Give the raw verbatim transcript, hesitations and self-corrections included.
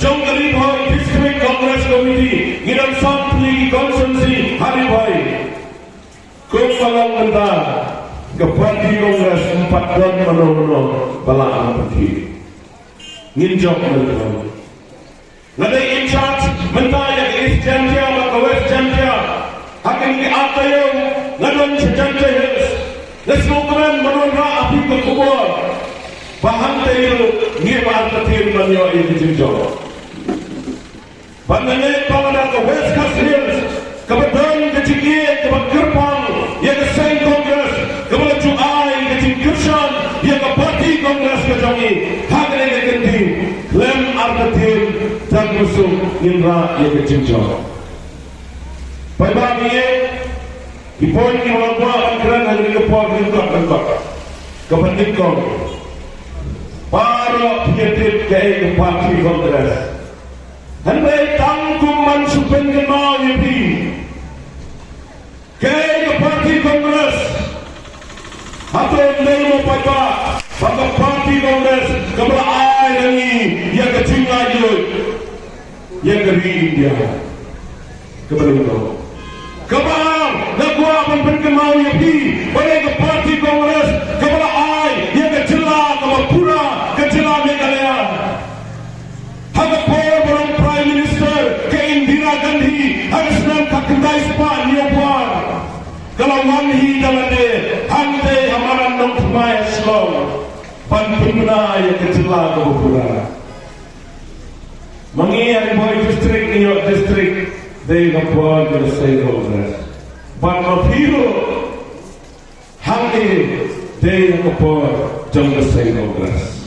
jong ka Ri Bhoi District Congress Committee, ngi don san tylli ki constituency ha Ri Bhoi. Kumba long mynta, ka party Congress ym pat don mano mano ba lah ban pynkiew. Ngin jop mynta. Nga dei in charge mynta ïa ka East Jaintia bad ka West Jaintia. Ha kine ki ar taïew nga don sha Jaintia Hills. Nga sngewkmen ban wanrah ha phi ka khubor ba hangtei ruh ngim artatien ban ïoh ïa ka jingjop. Bad nga ngeit ba lada ka West Khasi Hills kaba don ka jingïeit kaba kyrpang ïa ka seng Congress, kaba la ju ai ka jingkyrshan ïa ka party Congress ka jong ngi ha kane ka kynti, khlem artatien, dang suk ngin rah ïa ka jingjop. Paidbah, ngi ïeit, ki point kiba nga kwah ban kren ha kane ka por, nyngkong, nyngkong. Kaba nyngkong, baroh phi ïa tip kaei ka party Congress. Hynrei tang kum ban shu pynkynmaw ïa phi, kaei ka party Congress? Hato ym dei mo paidbah ba ka party Congress kaba la ai ïa ngi ïa ka jinglaitluid ïa ka ri India? Kaba nyngkong. Kaba ar, nga kwah ban pynkynmaw ïa phi ba dei ka party Congress kaba la ai ïa ka jylla kaba pura, ka jylla Meghalaya, ha ka por ba long Prime Minister ka Indira Gandhi ha ka snem khatkhyndai spah hynñiewphew ar, ka la wan hi da lade hangtei ha madan Nongthymmai Shillong ban pynbna ïa ka jylla kaba pura. Ma ngi ha Ri Bhoi District, ngi ïoh district dei ha ka por ka seng Congress. Bad ma phi ruh hangne dei ha ka por jong ka seng Congress.